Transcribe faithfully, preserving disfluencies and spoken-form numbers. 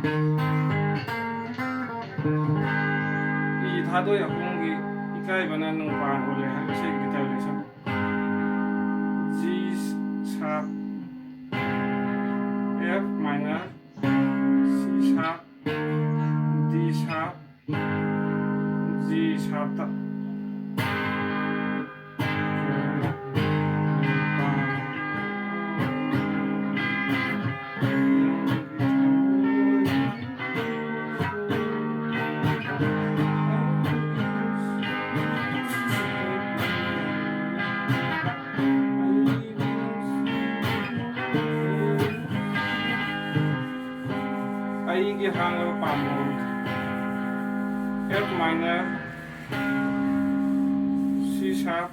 E ꯊꯥꯗꯣꯏ ꯑꯍꯨꯝꯒꯤ ꯏꯀꯥꯏꯕꯅ ꯅꯨꯡꯄꯥꯟ ꯑꯣꯜꯂꯦ ꯍꯥꯏꯕ ꯏꯁꯩ guitar lesson. G sharp, F minor, C sharp, D sharp, G sharp ꯇ꯫ ꯑꯩꯒꯤ ꯍꯥꯡꯂꯕ ꯄꯥꯝꯕꯣꯝ꯫ F minor, C sharp,